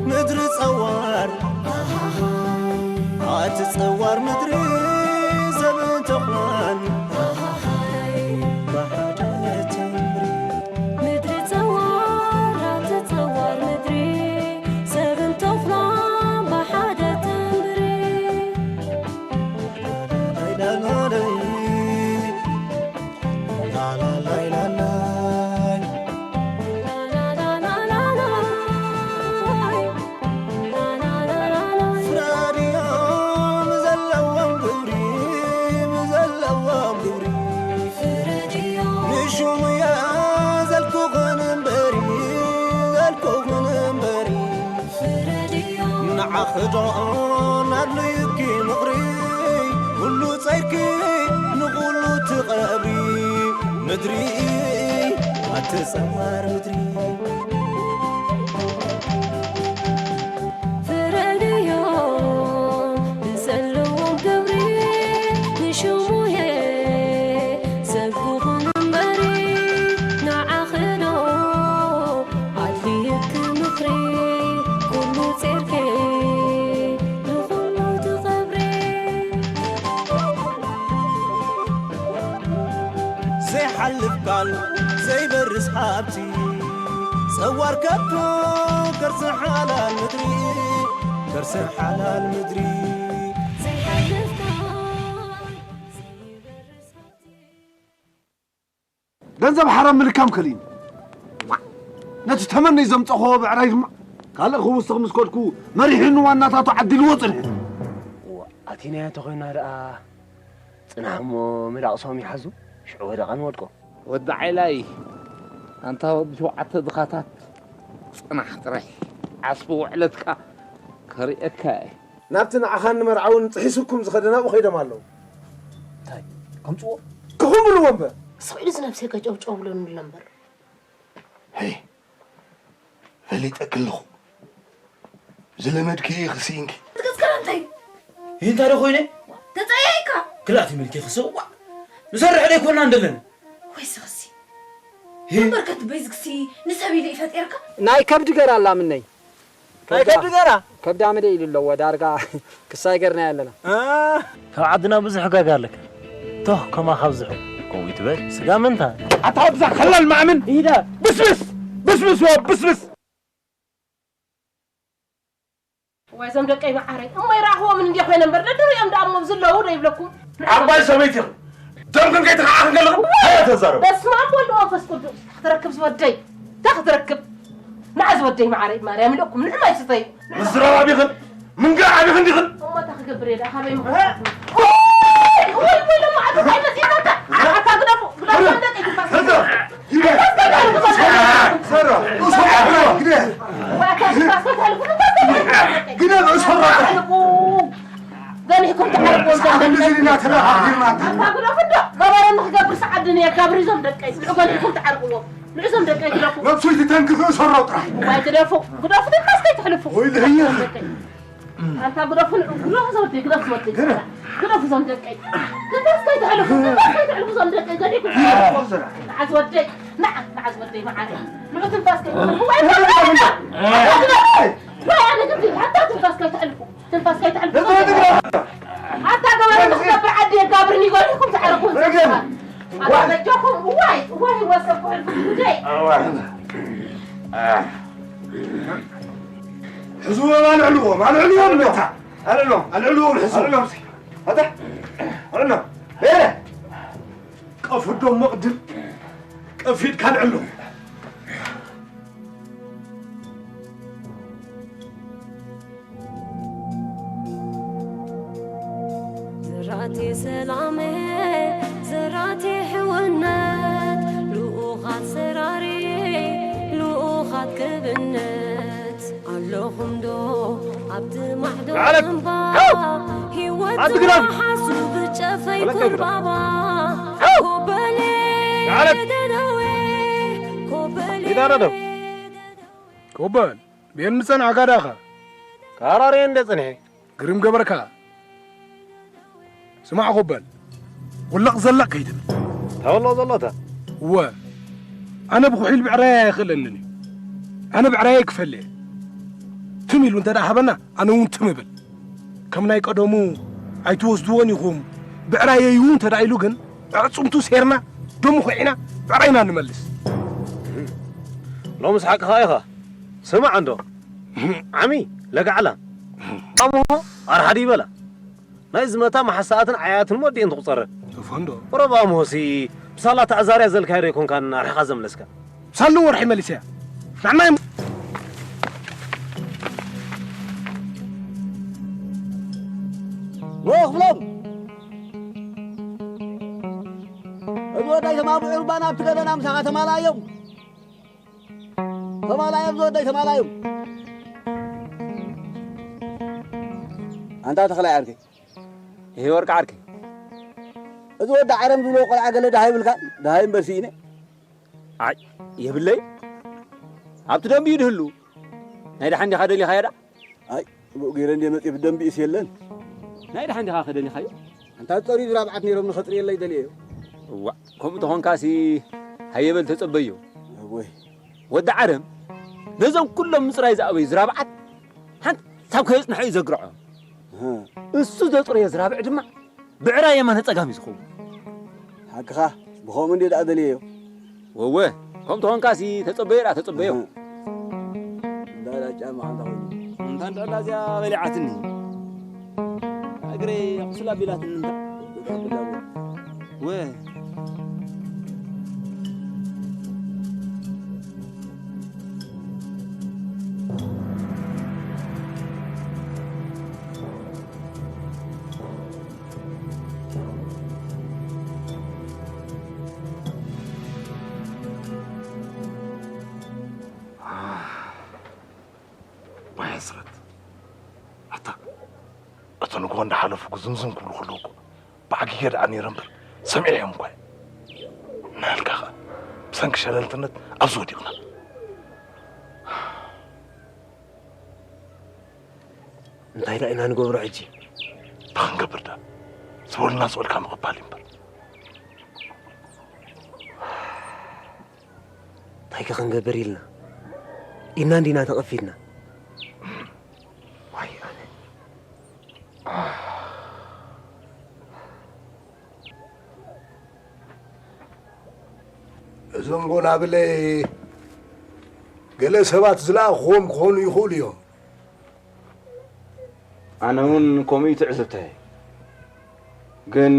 ምድሪ ጸዋር ኣቲ ጸዋር ምድሪ ሰብን ተኹላን ብሓደ ተንብሪ። ምድሪ ጸዋር ኣቲ ጸዋር ምድሪ ሰብን ተኹላን ብሓደ ተንብሪ። ፍረድዮም ብዘለዎም ግብሪ፣ ብዘለዎም ግብሪ። ንሹምያ ዘልኩኽን እምበሪ፣ ዘልኩኽን እምበሪ። ንዓኺ ዶ ናድልዩኪ ምኽሪ፣ ኩሉ ጸይርኪ ንኹሉ ትቐብሪ። ምድሪ ኣቲ ጸዋር ምድሪ። ፍረድዮም ብዘለዎም ግብሪ፣ ንሽሙየ ዘልኩኽን እምበሪ። ንዓኺ ዶ ኣድልዩኪ ምኽሪ፣ ኩሉ ጸይርኪ ንኹሉ ትቐብሪ። ዘይሓልፍ ቃል ዘይበርስ ሃብቲ፣ ጸዋር ከብቱ ከርሲ ሓላል ምድሪ፣ ከርሲ ሓላል ምድሪ። ዘይሓልፍ ቃል ዘይበርስ ሃብቲ። ገንዘብ ሓራም ምልካም ከሊኒ። ነቲ ተመነይ ዘምጸኽዎ ብዕራይ ድማ ካልእ ክውስኽ ምስ ከድኩ መሪሕኒ ዋናታቱ ዓዲልዎ ጽንሐ። እዋ፣ ኣቲናዮ እንተኾይና ደኣ ጽናሕ እሞ መዳቕሶም ይሓዙ፣ ሽዑ ወደቓ ንወድቆ። ወዲ ዓይላይ፣ ኣንታ ወዲ ሸውዓተ ድኻታት፣ ጽናሕ ጥራይ። ዓስቢ ውዕለትካ ከርእየካ እየ። ናብቲ ንዓኻን ንመርዓውን ጥሒሱኩም ዝኸደ ናብኡ ከይዶም ኣለዉ። እንታይ? ከምጽዎ? ክኹም ብልዎ እምበር። ስቕ ኢሉ ዝነብሰ ቀጨውጨው ብለኑ ኣሎ እምበር። ሄይ፣ ፈሊጠኪ ኣለኹ። ዝለመድኪ ክስኢንኪ። ትግስከረ እንታይ? ይህ እንታይ ዶ ኮይነ? ተጸያይካ? ክላእቲ ምልኪ ክስዋ። ንሰርሕ ደይ ኮና እንደለን። ወይ ስኽሲ። ሂ። እምበር ከትበይ ዝግሲ ንሰብ ኢሉ ይፈጢርካ? ናይ ከብዲ ገራ ኣላ ምነይ። ናይ ከብዲ ገራ? ከብዳ ምደ ኢሉ ኣለዎ። ዳርጋ ክሳይ ገርና ኣለና። እ። ካብ ዓድና ብዙሕ ጋጋ ኣለካ። ቶህ ከማ ካብ ዝሑ። ከምኡ ይትበል። ስጋ ምንታ? ኣታ ወድዛ ከላል ማእምን። ኢዳ። ብስብስ! ብስብስ ወ ብስብስ! ዋይ፣ እዞም ደቀይ መዓረይ፣ እሞ ይረኣኽዎምን እንድየ ኮይነ እምበር፣ ደድሪኦም ደኣ እሞ ኣብዚ ኣለዉ ዶ ይብለኩም? ዓባይ ሰበይቲ ኢኽን። ደምክን ከይተኸዓኽን ከለኽን፣ ሃያ ተዛረቡ። በስመ ኣብ ወወልድ ወመንፈስ ቅዱስ። እንታይ ክትረክብ ዝወደይ? እንታይ ክትረክብ? ንዓ ዝወደይ መዓረይ፣ ማርያም ኢለኩም፣ ንዕማ ይስተዩ። ምዝራብ ኣቢኽን፣ ምንጋዕ ኣቢኽን ዲኽን? እሞ እንታይ ክገብር እየ ደኣ፣ ካበይ ምኽንያት? ወይ፣ ወይ፣ ወይ፣ ሎማዓንቲ እንታይ መጺእና እንዳ? ኣታ ግደፉ፣ ግደፉ፣ ግደፉ። ገኒሕኩም ትዓርቅዎም ዞም ደቀይ። ኣታ ግደፉ እንዶ፣ ገበረ ንክገብር ሰዓት ድንየ ካብሪ ዞም ደቀይ። ንዑ ገኒሕኩም ትዓርቅዎም። ንዑ ዞም ደቀይ ግደፉ። ነብሱ ይትተንክፍ እሰሮ ጥራሕ። ዋይ ግደፉ፣ ግደፉ፣ ትንፋስ ከይትሕልፉ። ወይ ለህየ። ዞም ደቀይ። ኣንታ ግደፉ፣ ግደፉ ዞም ደቀይ፣ ግደፉ ዞም ደቀይ። ግደፉ ዞም ደቀይ። ትንፋስ ከይትሕልፉ፣ ትንፋስ ከይትሕልፉ ዞም ደቀይ። ገዲኩም ትሕልፉ። ንዓ ዝወደይ፣ ንዓ፣ ንዓ ዝወደይ መዓረይ። ንዑ ትንፋስ ከይትሕልፉ። ወይ፣ ወይ፣ ኣነ ግን ኣታ ትንፋስ ከይትሕልፉ። ትንፋስ ከይትሕልፉ ዞም ደቀይ። ኣታ ገበረ ንክገብር ዓዲ የጋብርኒ ገዲኩም ትዓርቁ። ኣታ በጃኹም፣ ዋይ፣ ዋይ፣ ወሰብኩ ሕልፉ ጉደይ። ሕዝዎም፣ ኣልዕልዎም፣ ኣልዕልዎም፣ ኣልዕልዎም፣ ኣልዕልዎም፣ ሕዝዎም። ኣታ፣ ኣልዕልዎም። ቀፍዶም መቕድም፣ ቀፊድካ ኣልዕልዎም። ዘራእቲ ሰላም፣ ዘራእቲ ሕውነት፣ ልኡኻት ሰራሪ፣ ልኡኻት ኣብቲ ማዕዶ ናዕለት! እምባ፣ ሃው! ህይወት ኣንቲ ግዳም! መሓሱ ብጨፈይ መለከ ግዳም! ኩርባባ። ሃው! ኮበሌ ናዕለት! ደደወ፣ ኮበሌ ኢዳ ደደው! ደደወ። ኮበል፣ ቤን ምጸን ዓጋዳኻ? ካራሬ እንደ ጽንሐ። ግርም ገበርካ። ስማዕ ኮበል፣ ውለቕ ዘለቕ ከይትብል። ተወሎ ዘሎታ። እወ፣ ኣነ ብኹሒል ብዕራይ ኣይኽእለንን እዩ። ኣነ ብዕራይ ክፈለ እየ። ትም ኢሉ እንተ ደኣ ሃበና፣ ኣነ እውን ትም እብል። ከም ናይ ቀደሙ ኣይትወስድዎን ኢኹም፣ ብዕራየይ እዩ እንተ ደኣ ኢሉ ግን፣ ኣዕጽምቱ ሴርና፣ ደሙ ኹዒና፣ ብዕራይና ንመልስ። ሎምስ ሓቅኻ ኢኻ። ስማዕ እንዶ፣ ዓሚ፣ ለጋዕላ፣ ኣምሆ፣ ኣርሓዲ ይበላ። ናይ ዝመታ መሓሳኣትን ዓያትን እሞ ኣዲኤን ትቑጸረ። ተፎንዶ። ቁረብ ኣምሆሲ፣ ብሳላ ተኣዛርያ ዘልካዮ ዶ ኣይኮንካን ኣርሒኻ ዘምለስካ? ሳሉ ወርሒ መሊሰያ። ንዓና እም- ዎ ክብሎም። እዚ ወዳይ ተማምዑ እባ ናብቲ ገደና ምሳኻ ተማላዮም። ተማላዮም ዝወደይ ተማላዮም። ኣንታ ተኽላይ ዓርከይ። ይሄ ወርቂ ዓርከይ። እዚ ወዲ ዓረም ዝብሎ ቆልዓ ገለ ደሃይ ይብልካ? ደሃይ እምበር ስኢነ። ኣይ፣ የብለይ። ኣብቲ ደንቢ እዩ ድህሉ። ናይ ደሓን ዲኻ ደሊኻዮ ደኣ? ኣይ፣ ብኡ ገይረ እንድየ መጽእ ብደንቢ እስ የለን። ናይ ደሓን ዲኻ ከደሊኻዮ? ኣንታ ጸርዩ ዝራብዓት ነይሮም ንኸጽርየለይ ደልየዮ። እዋእ፣ ከምኡ ተኾንካሲ ሃየ በል ተጸበዮ። እወይ። ወዲ ዓረም፣ ነዞም ኩሎም ምጽራይ ዝኣበዩ ዝራብዓት ሓንሳብ ከየጽንሖ እዩ ዘግርዖ። እህ። እሱ ዘጽረዮ ዝራብዕ ድማ ብዕራይ የማነ ጸጋም እዩ ዝኸውን። ሓቅኻ፣ ብኸምኡ እንድየ ደኣ ደልየዮ። ወወ፣ ከምኡ ተኾንካሲ ተጸበዮ ደኣ ተጸበዮ። እህ። እንዳ ዳጫ መዓልታ ኮይኑ። እንታ እንጥዕላ እዚኣ በሊዓትኒ። እግረይ ኣቑስል ኣቢላትኒ እንታ። ወ። ዋይ ሕስረት። ኣታ፣ እቲ ንግሆ እንዳሓለፉ ግዝምዝም ክብሉ ከለዉ እኮ ብዓጊገ ደኣ ነይረ እምበር ሰሚዐዮም እኳ እየ። እናበልካ ኸኣ ብሰንኪ ሸለልትነት ኣብዚ ወዲቕና። እንታይ ደኣ ኢና ንገብሮ ሕጂ? እንታይ ክንገብር ደኣ? ዝበሉና ዝበልካ ምቕባል እዩ እምበር። እንታይ ከ ክንገብር ኢልና? ኢድና እንዲና ተቐፊድና። ዋይ ኣነ። እዞም ጎናብለይ ገለ ሰባት ዝለኣኽዎም ክኾኑ ይኽእሉ እዮም። ኣነ እውን ከምኡ እዩ ትዕዝብተይ። ግን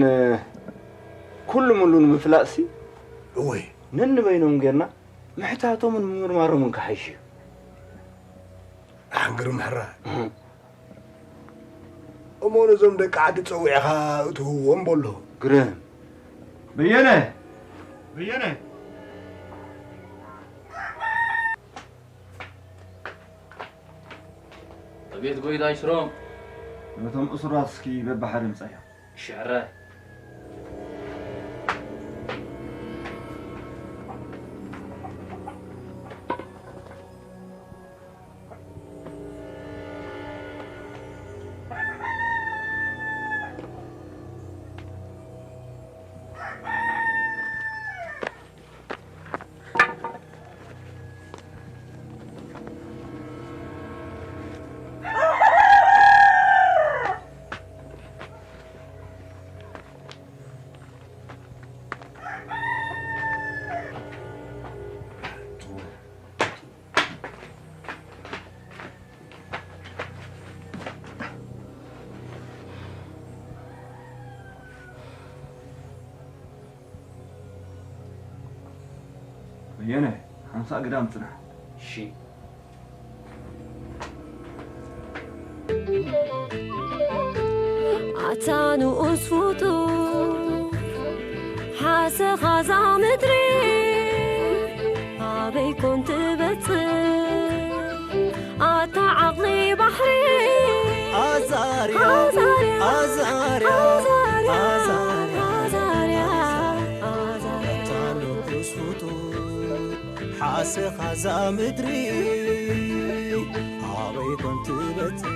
ኩሉ ምሉ ንምፍላጥሲ እወ። ነንበይኖም ጌርና ምሕታቶምን ምምርማሮምን ክሓይሽ እዩ። ደሓን ግርም ሕራይ። እህ። እሞ ነዞም ደቂ ዓዲ ጸዊዕኻ እትህዎም በሎ። ግርም። በየነ! በየነ! ኣቤት ጎይታይ ሽሮም። ነቶም እሱራት እስኪ በብሓደ ምጻዮም። ሽዕረ። በየነ፣ ሓምሳ ግዳም ጽናሕ። እሺ። ኣታ ንኡስ ፍጡር፣ ሓሰኻ እዛ ምድሪ ኣበይ ኮን ትበጽሕ? ኣታ ዓቕሊ ባሕሪ ኣዛርያ፣ ኣዛርያ፣ ኣዛርያ፣ ኣዛርያ፣ ኣዛርያ። ኣታ ንጉስ ፍጡር፣ ሓሰኻ እዛ ምድሪ ኣበይ ኮን ትበጽሕ?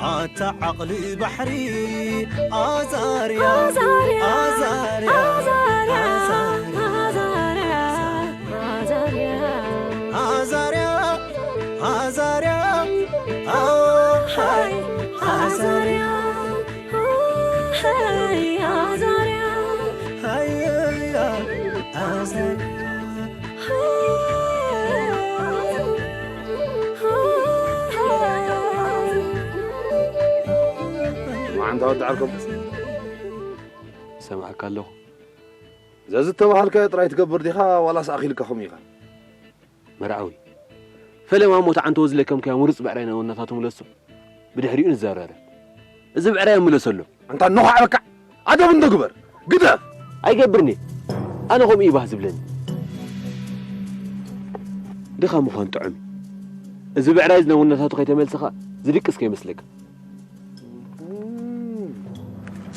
ኣታ ዓቕሊ ባሕሪ ኣዛርያ፣ ኣዛርያ፣ ኣዛርያ፣ ኣዛርያ፣ ኣዛርያ፣ ኣዛርያ። ኣዛርያ፣ ኣዛርያ፣ ኣሃይ፣ ኣዛርያ፣ ኣሃይ፣ ኣዛርያ፣ ሃይ፣ ኣዛርያ። መዓንታ ወዲ ዓርከም። ይሰምዓካ ኣለኹ። እዛ ዝተባሃልካዮ ጥራይ ትገብር ዲኻ ዋላስ ኣኺልካ ከምኡ ኢኻ? መርዓዊ፣ ፈለማ እሞ እታ ዓንተቦ ዝለከምካያ ምሩፅ ብዕራይ ናብ ወናታቱ ምለሶ። ብድሕሪኡ ንዘራረብ። እዚ ብዕራይ ምለሰሉ። ኣንታ ነዃዕ በቃ! ኣደብ እንዶ ግበር! ግደፍ! ኣይገብርኒ። ኣነ ከምኡ እዩ ባህ ዝብለኒ። ድኻ ምዃን ጥዑም እዩ። እዚ ብዕራይ እዚ ናብ ወናታቱ ከይተመልሰኻ ዝድቅስ ከይመስለካ።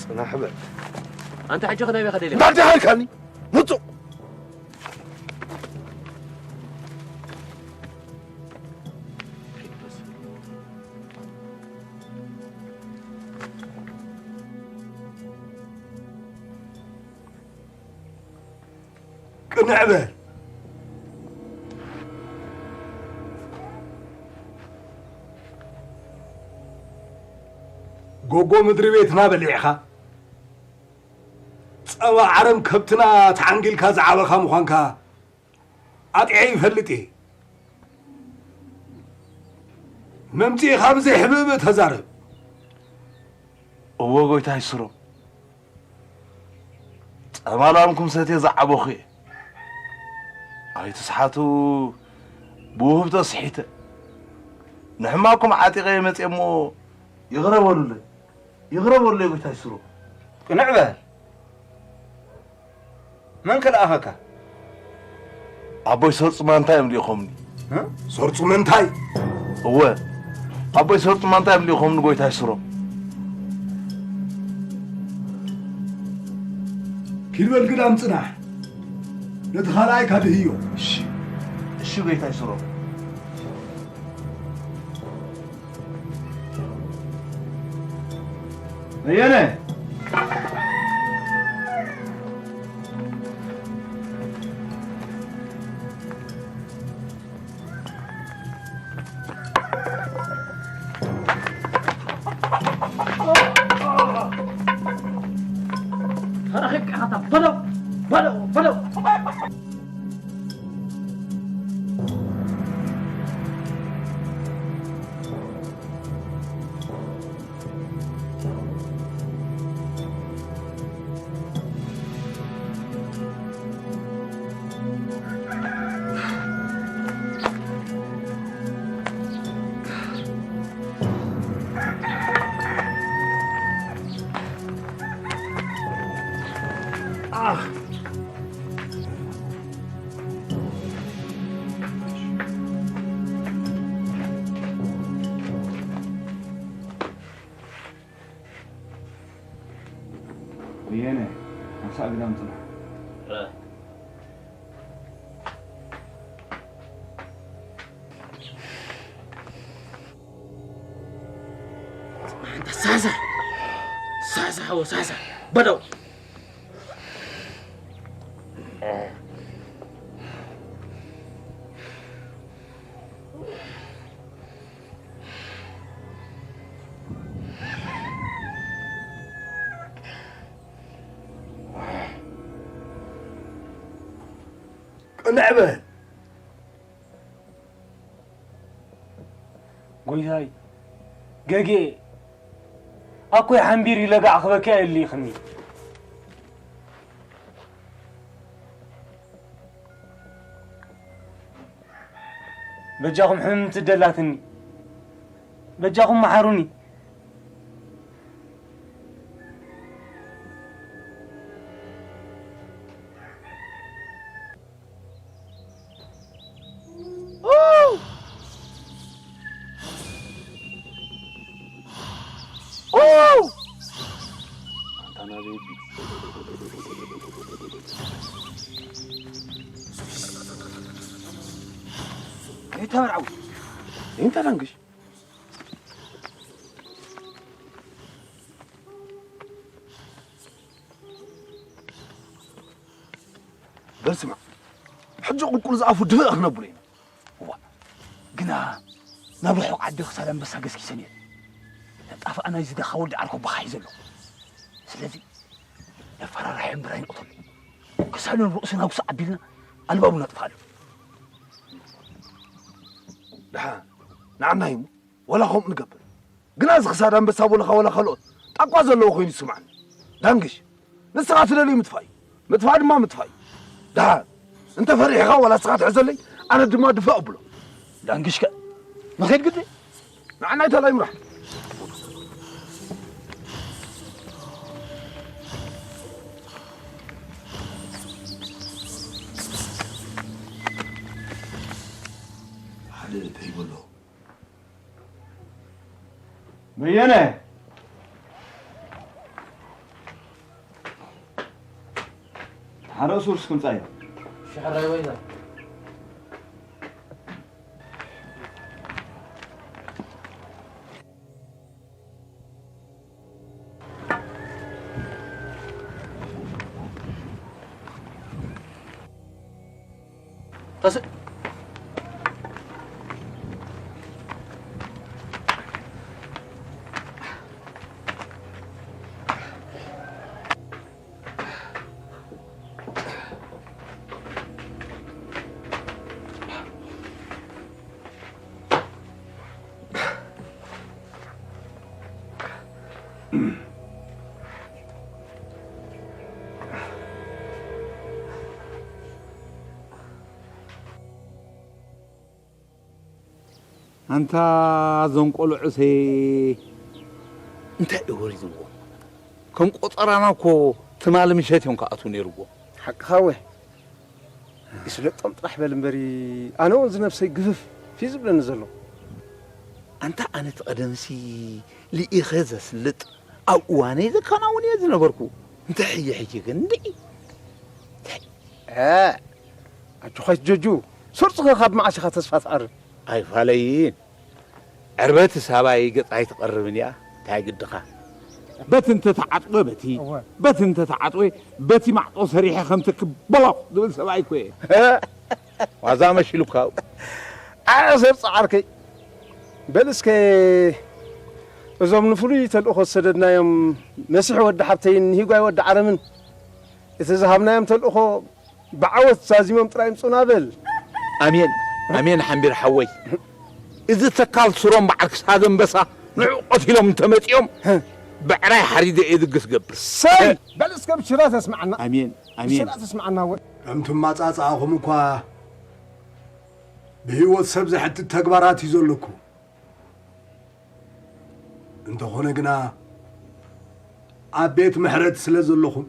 ጽናሕ በል። ኣንታ ሕጂ ኸ ናበይ ከደልያ? እንዳዲኻ ኢልካኒ? ምጹ! ቅንዕ በል። ጎጎ ምድሪ ቤትና በሊዕኻ፣ ጸባ ዓረም ከብትና ተዓንጊልካ ዝዓበኻ ምዃንካ ኣጥዕየ ይፈልጥ እየ። መምጺእኻ ብዘይ ሕብእብእ ተዛረብ። እወ ጎይታይ ስሮ፣ ጸባ ላምኩም ሰትየ ዝዓበኹ እየ። ኣይትስሓቱ፣ ብውህብቶ ስሒተ። ንሕማኩም ዓጢቐ እየ መጽየ እሞ ይቕረ በሉለይ። ይቕረ በሉለይ ጎይታይ ስሮ። ቅንዕ በል። መን ከ ለኣኸካ? ኣቦይ ሰርጹ ማንታ እዮም ልኢኾምኒ። እ? ሰርጹ መንታይ? እወ፣ ኣቦይ ሰርጹ ማንታ እዮም ልኢኾምኒ ጎይታይ ስሮ። ኪድ በል ግዳም ጽናሕ፣ ነቲ ካልኣይ ካድህዮ። እሺ፣ እሺ ጎይታይ ስሮ። በየነ! ተረኺብካ ኢኻ፣ በለው፣ በለው፣ በለው። በየነ፣ ኣብ ሳዕ ግዳም ጽናሕ። ኣንታ ሳሳ! ሳሳ፣ ሓወ ሳሳ! በለው! ቅንዕ በል። ጎይታይ፣ ገጌ፣ ኣኮይ ሓንቢር ይለጋዕ ክበኪ ኣየልይኽኒ። በጃኹም ሕምምቲ ደላትኒ። በጃኹም መሓሩኒ። ኣንታ ናበይ ቢ? ኣይተመርዓው። ኣይንተላንግሽ። በል ስማዕ፣ ሕጂ ቁልቁል ዝኣፉ ድፍእ ክነብሎ ኢና። እዋ፣ ግና ናብ ርሑቕ ዓዲ ክሳድ ኣንበሳ ገስጊሰን እየን። ነጣፍኣ ናይዚ ደኻ ወዲ ዓርኮ ባኻ ሒዘ ኣለኹ። ስለዚ ነፈራርሐን ብራይ ንቕተሉ። ክሳዶን ርእሱን ኣጉሳዕ ኣቢልና ኣልባቡ ነጥፍኣሉ። ደሓን፣ ንዓና እዩ እሞ። ወላ ከምኡ ንገብር። ግና እዚ ክሳድ ኣንበሳ ቦለኻ ወላ ካልኦት ጣቋ ዘለዎ ኮይኑ ይስምዓኒ። ዳንግሽ፣ ንስኻ ትደልዩ ምጥፋእ እዩ። ምጥፋእ ድማ ምጥፋእ እዩ። ደሓን፣ እንተ ፈሪሕኻ ወላ ንስኻ ትሕዘለይ፣ ኣነ ድማ ድፋእ ኣብሎ። ዳንግሽ ከ ንኸይድ ግዲ? ንዓና ይተላይ ምራሕ። ሓደ ልበይ በሎ። በየነ! ሓደ ሱር እስክምጻዮ። ሽሕራይ ወይዛ። ተስ- ኣንታ እዞም ቆልዑሰይ እንታይ እዩ ወሪድዎም? ከም ቆጸራና እኮ ትማሊ ምሸት እዮም ክኣትዉ ነይርዎም። ሓቅኻ ወ ይስለጦም ጥራሕ በል እምበሪ፣ ኣነ እውን እዚ ነብሰይ ግፍፍ እዩ ዝብለኒ ዘሎ። ኣንታ ኣነ እቲ ቀደምሲ ልኢኸ ዘስልጥ ኣብ እዋነይ ዘከናውን እየ ዝነበርኩ። እንታይ ሕጂ ሕጂ ግን እንድዒ? እንታይ? እ፣ ኣጆኻ ኣይትጀጁ። ሰርጽኸ ካብ መዓስ ኢኻ ተስፋ ትዓርብ? ኣይፋለይን። ዕርበቲ ሳባይ ገጻ ኣይትቐርብን እያ። እንታይ ግድኻ? በቲ እንተተዓጥወ በቲ፣ እወ። በቲ እንተተዓጥወ በቲ ማዕጾ ሰሪሐ ከምቲ ክበሎቕ ዝብል ሰብኣይ እኮ እየ። ዋዛ መሲሉካ። ኣረ ሰርጽ ዓርከይ፣ በል እስከ እዞም ንፍሉይ ተልእኾ ዝሰደድናዮም መሲሕ ወዲ ሓብተይን ንሂጓይ ወዲ ዓረምን እቲ ዝሃብናዮም ተልእኾ ብዓወት ዛዚሞም ጥራይ ይምጹና በል። ኣሜን፣ ኣሜን ሓምቢር ሓወይ። እዚ ተካል ስሮም በዓል ክሳድ ኣንበሳ ንዑ ቀቲሎም እንተመጺኦም፣ ብዕራይ ሓሪደ እየ ድግስ ገብር። ሰይ! በል እስከ ብሽራ ተስምዓና። ኣሜን፣ ኣሜን። ብሽራ ተስምዓና ወ- ከምቲ ኣመጻጽኣኹም እኳ ብህይወት ሰብ ዘሕትት ተግባራት እዩ ዘለኩ። እንተኾነ ግና ኣብ ቤት ምሕረት ስለ ዘለኹም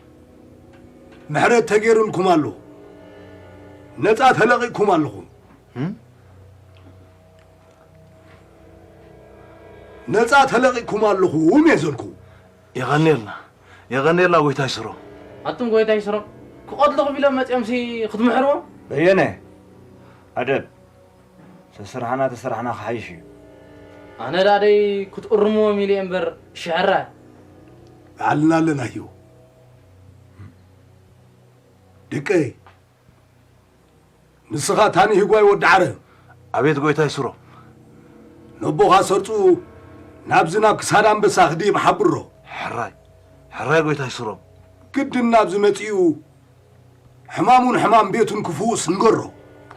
ምሕረት ተገይሩልኩም ኣሎ። ነጻ ተለቒቕኩም ኣለኹም። እም? ነጻ ተለቒቕኩም ኣለኹም እየ ዘልኩ። የቐንየልና፣ የቐንየልና ጎይታይ ስሮም። ኣቱም ጎይታይ ስሮም፣ ክቐትልኹም ኢሎም መጺኦምሲ ክትምሕርዎም? በየነ፣ ኣደብ። ተስርሓና ተስርሓና ክሓይሽ እዩ። ኣነ ደኣ ደይ ክትእርምዎም ኢለ እምበር ሽሕራይ። ባዕልና ኣለናዮ። ደቀይ፣ ንስኻ ታኒ ህጓይ ወዲ ዓረ። ኣቤት ጎይታይ ስሮም። ነቦኻ ሰርጹ ናብዚ ናብ ክሳድ ኣንበሳ ክድይብ ሓብሮ። ሕራይ፣ ሕራይ ጎይታይ ስሮም። ግድን ናብዚ መጺኡ ሕማሙን ሕማም ቤቱን ክፍውስ ንገሮ።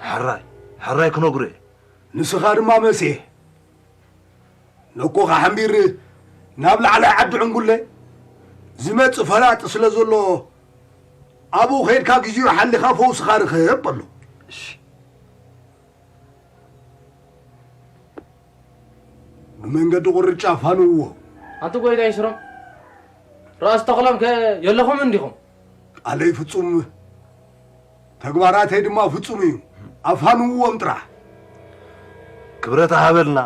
ሕራይ፣ ሕራይ ክነግሮ እየ። ንስኻ ድማ መሲሕ ነኮኻ ሓምቢር ናብ ላዕላይ ዓዲ ዕንጉለ ዝመጽእ ፈላጢ ስለ ዘሎ ኣብኡ ኸይድካ ግዜኡ ሓሊኻ ፈውስኻ ርኸብ በሎ። እሺ። ብመንገዲ ቁርጫ ፋንውዎ። ኣንቲ ጎይታይ ስሮም፣ ራእሲ ተኽሎም ከ የለኹምን ዲኹም? ቃለይ ፍጹም፣ ተግባራተይ ድማ ፍጹም እዩ። ኣፋንውዎም ጥራሕ። ክብረት ሃበልና፣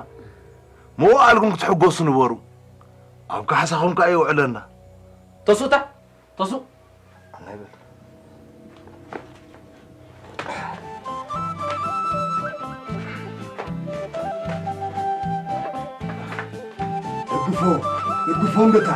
መዋእልኩም ክትሕጎሱ ንበሩ። ኣብ ካሕሳኹም ከኣ ይውዕለና። ተሱታ፣ ተሱ። ኣናይ በል። እርግፎ፣ እርግፎ እንገታ።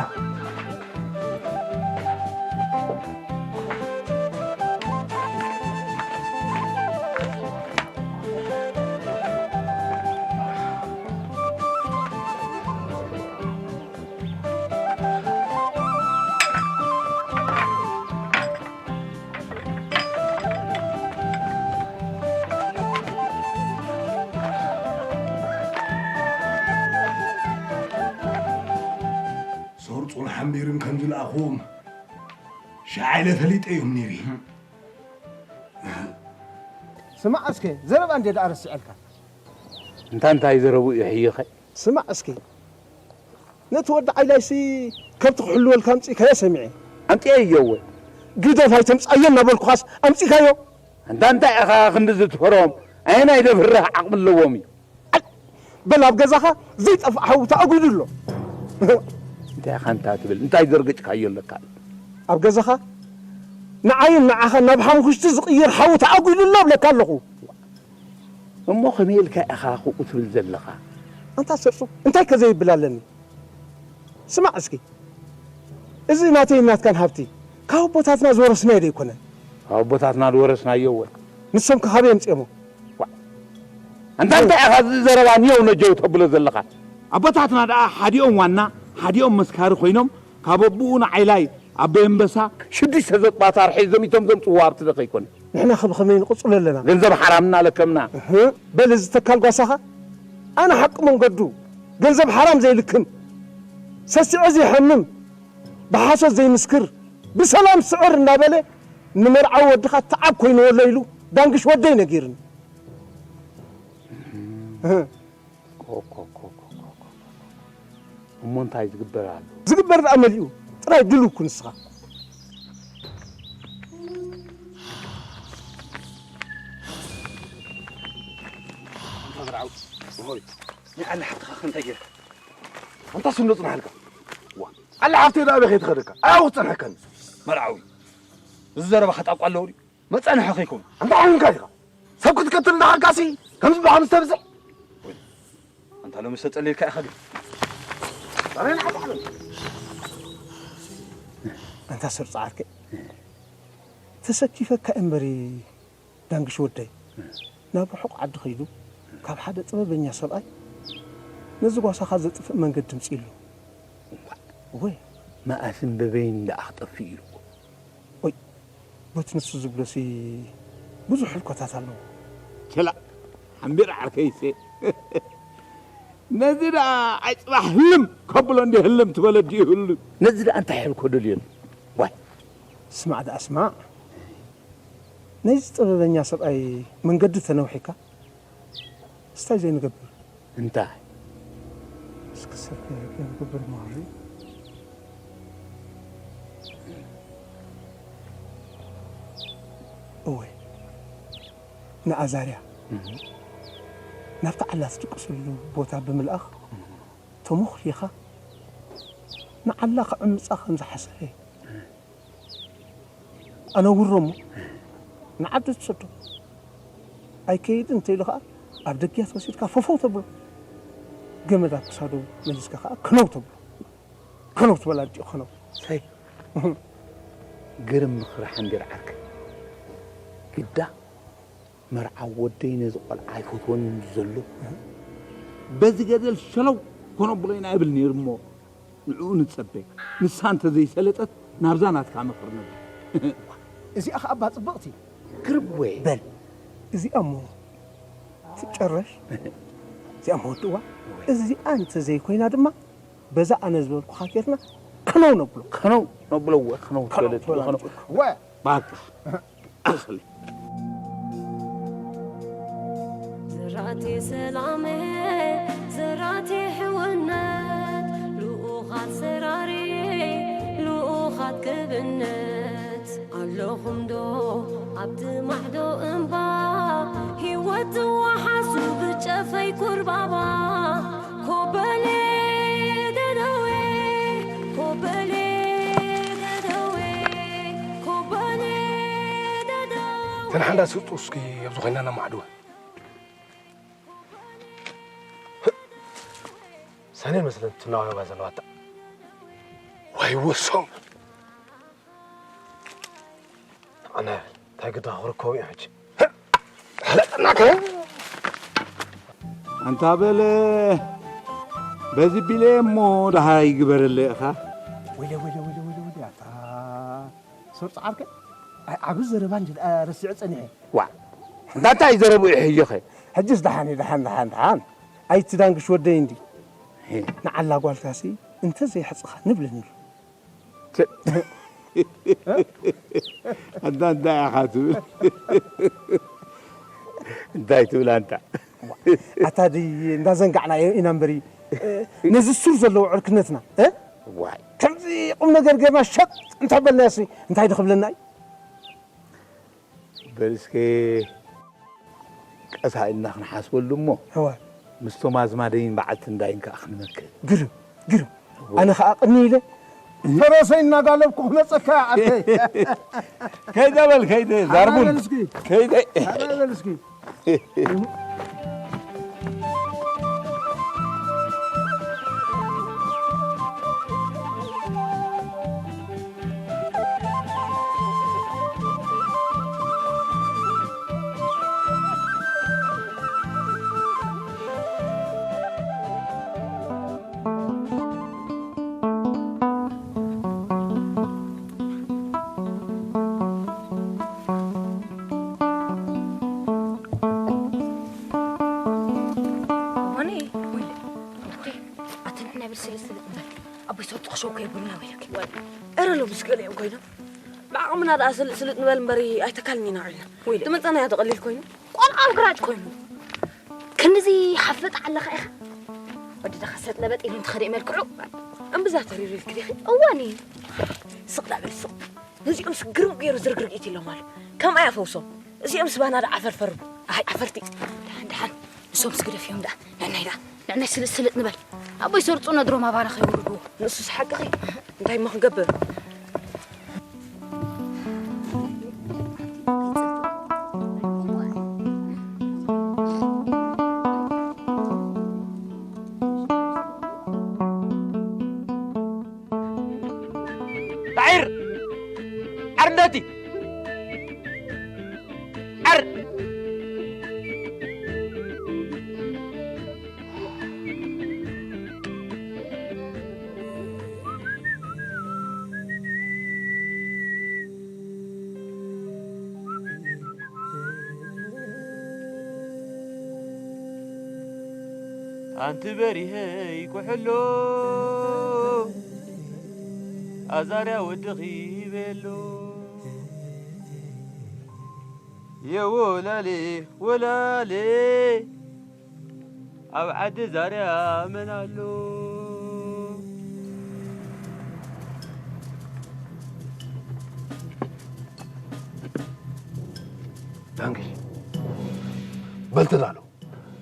ሰርጹን ሓምቢርን ከም ዝለኣኹዎም ሸዓ ኢለ ፈሊጠ እዮም ነይሩ። ስማዕ እስከ፣ ዘረባ እንዴ ደኣ ረሲዐልካ? እንታ እንታይ ዘረቡ እዩ ሕይኸ? ስማዕ እስከ፣ ነቲ ወዲ ዓይላይሲ ከብቲ ክሕልወልካ ኣምጺእካዮ ሰሚዐ። ኣምጺኤዮ እወ። ግደፍ ኣይተምጽኣዮ እናበልኩኻስ ኣምጺእካዮ? ኣንታ እንታይ ኢኻ ክንድዚ ትፈርሆም? ኣየናይ ደፍርህ ዓቕሚ ኣለዎም እዩ? ኣይ፣ በል ኣብ ገዛኻ ዘይጠፍእ ሓዊ ተኣጒዱ ኣሎ። እንታይ ኢኻ እንታ ትብል? እንታይ ዘርገጭካዮ ኣለካ? ኣብ ገዛኻ ንዓይን ንዓኻን ናብ ሓሙኽሽቲ ዝቕይር ሓዊ ተኣጒዱ ኣሎ እብለካ ኣለኹ። እሞ ከመይ ኢልካ ኢኻ ከምኡ ትብል ዘለኻ? ኣንታ ሰርጹ፣ እንታይ ከ ዘይብል ኣለኒ? ስማዕ እስኪ፣ እዚ ናተይን ናትካን ሃብቲ ካብ ኣቦታትና ዝወረስናዮ ዶ ኣይኮነን? ካብ ኣቦታትና ዝወረስናዮ እወ። ንሶም ከ ካበይ ኣምጺኦሞ? ዋእ፣ ኣንታ እንታይ ኢኻ እዚ ዘረባ ንየው ነጀው ተብሎ ዘለኻ? ኣቦታትና ደኣ ሓዲኦም ዋና፣ ሓዲኦም መስካሪ ኮይኖም፣ ካብ ኣቦኡ ንዓይላይ ኣበይ ኣንበሳ ሽዱሽተ ዘጥባታ ርሒ ዘሚቶም ዘምጽዎ ሃብቲ ዶ ከይኮነ? ንሕና ከ ብኸመይ ንቕጽሎ ኣለና? ገንዘብ ሓራም እናለከምና። እህ፣ በል እዚ ተካል ጓሳኻ፣ ኣነ ሓቂ መንገዱ ገንዘብ ሓራም ዘይልክም፣ ሰሲዑ ዘይሓምም፣ ብሓሶት ዘይምስክር፣ ብሰላም ስዕር እናበለ ንመርዓዊ ወድኻ ተዓብ ኮይንዎ ኣሎ ኢሉ ዳንግሽ ወደይ ነጊርኒ። እህ። ኮ፣ ኮ፣ ኮ፣ ኮ፣ ኮ፣ ኮ። እሞ እንታይ ዝግበር ኣሎ? ዝግበር ደኣ መሊኡ፣ ጥራይ ድሉው ኩን ንስኻ። ኣንታ መርዓዊ፣ ሆይ፣ ንዓሊ ሓፍትኻ ከ እንታይ ጌርካ? ኣንታ ስም ዶ ጽንሓልካ? ዋ፣ ኣላ ሓፍተይ ደኣ ኣበይ ከይትኸደካ? ኣያው ክጸንሐካኒ። መርዓዊ፣ እዚ ዘረባኻ ጣቋ ኣለዎ ድዩ? መጸንሒ ከይከውን። ኣንታ ሓሚምካ ኢኻ። ሰብ ክትቀትል እንዳኸድካሲ ከምዚ ብሓምስ ተብዝሕ። ወይ፣ ኣንታ ሎሚ ዝተጸለልካ ኢኻ ግን። ኣበይ ንዓኻ ዓለም? ኣንታ ሰብ ጻዓርከ። ተሰኪፈካ እምበሪ ዳንግሽ ወደይ። ናብ ርሑቕ ዓዲ ኸይዱ ካብ ሓደ ጥበበኛ ሰብኣይ ነዚ ጓሳኻ ዘጥፍእ መንገዲ ምጽኢሉ። እወ። መኣስን በበይን ደኣ ክጠፍእ ኢሉ። ኦይ፣ በቲ ንሱ ዝብሎሲ ብዙሕ ህልኮታት ኣለዎ። ቸላእ፣ ሓምቢር ዓርከይሴ። ነዚ ደኣ ኣይ ጽባሕ ህልም ከብሎ እንዲ ህልም ትበለ ድዩ ህልም? ነዚ ደኣ እንታይ ህልኮ ደልዮን? ዋይ። ስማዕ ደኣ ስማዕ። ናይዚ ጥበበኛ ሰብኣይ መንገዲ ተነውሒካ፣ እስታይ ዘይንገብር? እንታይ? እስኪ ሰብ ዘይንገብር መሃሪ። እወ፣ ንኣዛርያ እህ። ናብቲ ዓላ ትድቅስሉ ቦታ ብምልኣኽ፣ እህ። ተሞኽሪኻ ንዓላ ክዕምጻ ከም ዝሓሰበ ኣነውሮ እሞ ንዓዲ ትሰዶ። ኣይከይድን እንተኢሉ ኸኣ ኣብ ደግያት ወሲድካ ፈፈው ተብሎ። ገመድ ኣብ ክሳዱ መሊስካ ኸኣ ከነው ተብሎ። ከነው ትበል ኣዲኡ ከነው። ሰይ። ግርም ምኽሪ ሓንቢር ዓርከይ። ግዳ መርዓዊ ወደይ ነዚ ቆልዓ ኣይፈትዎን እዩ ዘሎ። በዚ ገደል ሸለው ኮነ ብሎ ኢና ይብል ነይሩ እሞ ንዕኡ ንጸበ። ንሳ እንተ ዘይሰለጠት ናብዛ ናትካ ምኽሪ ነብር። እዚኣ ኸኣ እባ ጽብቕቲ። ግርም ወይ። በል እዚኣ እሞ ትጨረሽ። እዚኣ እሞ ወድእዋ። እዚኣ እንተ ዘይኮይና ድማ በዛ ኣነ ዝበልኩኻ ጌርና ከነው ነብሎ። ከነው ነብሎ እወ፣ ከነው ከነው ትበለጥ ትበላ ከነው። ነጥብ። እወ። ባቃ። ኣኽሊ። ዘራእቲ ሰላም፣ ዘራእቲ ሕውነት፣ ልኡኻት ሰራሪ፣ ልኡኻት ክብነት፣ ኣለኹም ዶ ኣብቲ ማዕዶ እምባ፣ ህይወት ትወሓሱ ብጨፈይ ኩርባባ፣ ኮበሌ ደደወ። ንሓንዳ ስጡ እስኪ ኣብዚ ኮይና ነማዕድዋ። ሰኔ መስለን ትናዋባ ዘለዋታ። ወይ ወሶም። ኣነ እንታይ ግዳ ክርከቡ እዩ ሕጂ? ሓለጥናከ? ኣንታ በለ፣ በዚ ቢለ እሞ ደሃ ይግበረለ ኢኻ። ወይለ፣ ወይለ፣ ወይለ፣ ወይለ፣ ወይለ፣ ኣታ ሰርጾ ዓርከ። ኣይ፣ ዓቢ ዘረባ እንጂ ደኣ ረሲዐ ጸኒሐ። ዋ፣ እንዳ እንታይ ዘረቡ እዩ ሕጂኸ? ሕጅስ ደሓን እዩ፣ ደሓን፣ ደሓን፣ ደሓን። ኣይትዳንግሽ ወደይ እንዲ። ሄ። ንዓላ ጓልካሲ እንተ ዘይሕጽኻ ንብለኒ። ቸ-፣ ኣንታ እንታይ ኢኻ ትብል? እንታይ ትብል ኣንታ? ኣታ ደይ እንዳዘንጋዕና ኢና እምበሪ፣ ነዚ ሱር ዘለዎ ዕርክነትና፣ እ? ዋይ። ከምዚ ቁም ነገር ጌርና ሸጥ እንተበልናዮሲ እንታይ ድኽብለና እዩ? በል እስከ ቀስ ኢልና ክንሓስበሉ እሞ፣ እወ። ምስቶም ኣዝማደይን በዓልቲ እንዳይን ከኣ ክንመክር። ግርም፣ ግርም። እወ። ኣነ ከኣ ቅኒ ኢለ፣ ፈረሰይ እናጋለብኩ ክመጸካ ኣተይ። ከይደ በል፣ ከይደ፣ ዛርቡን። ሓራ በል እስኪ። ከይደ። ሓራ በል እስኪ። እዋኒ፣ ወይለ፣ ኣቲ ንሕና ብል ስልጥ ስልጥ ንበል። ኣቦይ ሰብቲ ክሸው ከየብሉና ወይለኪ። እረ ሎምስ ገሊኦም ኮይኖም። ብዓቕምና ደኣ ስልጥ ስልጥ ንበል እምበሪ ኣይተካልን ኢና ውዒልና። ወይለ። ትመጸና እያ ተቐሊል ኮይኑ። ቆልዓ ግራጭ ኮይኑ። ክንድዚ ሓፈጥ ኣለኻ ኢኻ። ወዲ ደኻ ሰጥ ለበጥ ኢሉ እንትኸደ መልክዑ። እምብዛ ተሪሩ ኢልኪ ዲኺ? እዋኒ። ስቕ ዳ በል ስቕ። ነዚኦም ስግርም ገይሩ ዝርግርግ ኢትሎም ኣሎ። ከምኣ እያ ፈውሶም። እዚኦም ስባና ደኣ ዓፈር ፈርሙ። ኣይ ዓፈርቲ። ደሓን ደሓን። ንሶም ስግደፍ እዮም ደኣ። ንዕናይ ደኣ። ንዕናይ ስልጥ ስልጥ ንበል። ኣቦይ ሰርጹ ነድሮም ኣባና ከይውርድዎ። ንሱስ ሓቅኺ። እንታይ እሞ ክንገብር? ጣዒር! ዓር እንዳቲ! ዓር! ኣንቲ በሪሀይ ኩሕሎ ኣዛርያ ወድኺ በሎ የወላሌ ወላሌ ኣብ ዓዲ ዛርያ መን ኣሎ? ዳንግሽ በል ተዳሎ።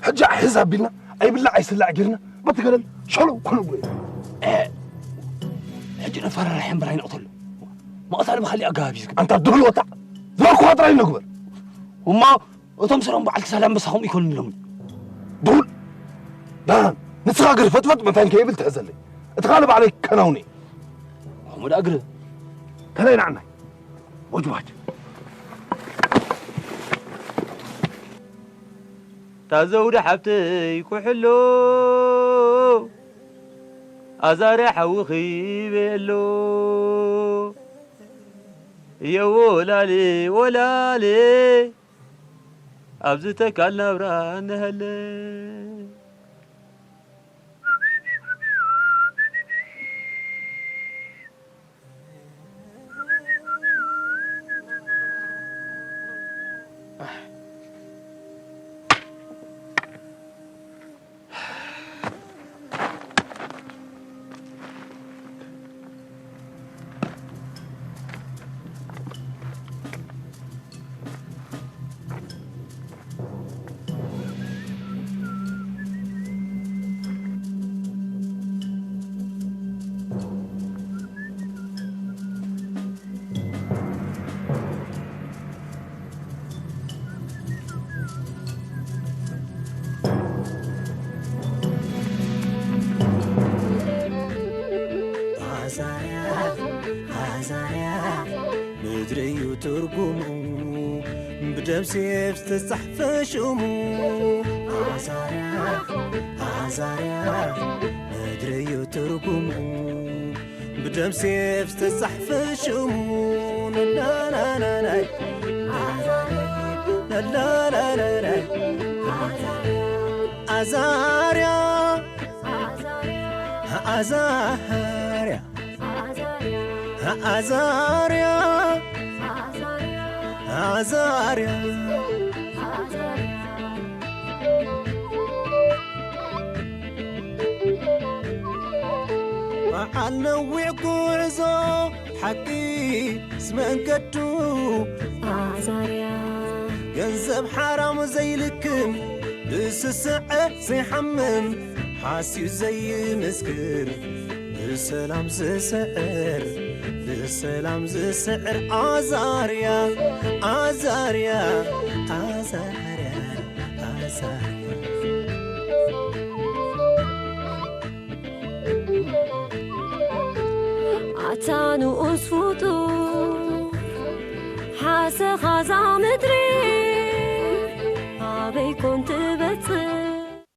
ሕጂ ኣሕዝ ኣቢልና ኣይብላዕ ኣይስላዕ ጌርና በቲ ገደል ሸለው ክነብሎ ኢና። ሕጂ ነፈራርሕ እምበር ኣይንቕተሎ። መቕታል ብኻሊእ ኣገባብ እዩ ዝግበር። ኣንታ ድብል ወጣዕ ዝበልኩኻ ጥራይ ንግበር። እሞ እቶም ስሮም በዓልቲ ሳልያ ኣንበሳ ከምኡ ይኮኑሎም። ድሁል ዳናን ንስኻ ግር ፈጥፈጥ መታይን ከይብል ትሕዘለይ። እቲ ካልእ ባዕለይ ከናውነ። ከምኡ ደኣ ግር። ከላይ ንዓናይ። ወጅዋጅ። ታዘውዲ ሓብተይ ኩሕሎ ኣዛርያ ሓውኺ በሎ የወላሌ ወላሌ ኣብዚ ተካል ናብራ እንሀለ። ትርጉሙ ብደም ሴፍ ዝተጻሕፈ ሽሙ ኣዛርያ ኣዛርያ ምድሪ እዩ ትርጉሙ ብደም ሴፍ ዝተጻሕፈ ሽሙ ነናናናይ ነላላላላይ ኣዛርያ ኣዛርያ ኣዛርያ ኣዛርያ በዓል ነዊሕ ጉዕዞ ሓቂ ስመንገዱ ኣዛርያ ገንዘብ ሓራም ዘይልክም ብስስዐ ዘይሓምም ሓስዩ ዘይምስክር ብሰላም ዝስዕር ብሰላም ዝስዕር ኣዛርያ ኣዛርያ ኣዛርያ ኣዛርያ ኣታ ንኡስ ፍጡር ሓሰኻዛ ምድሪ ኣበይ ኮን ትበጽ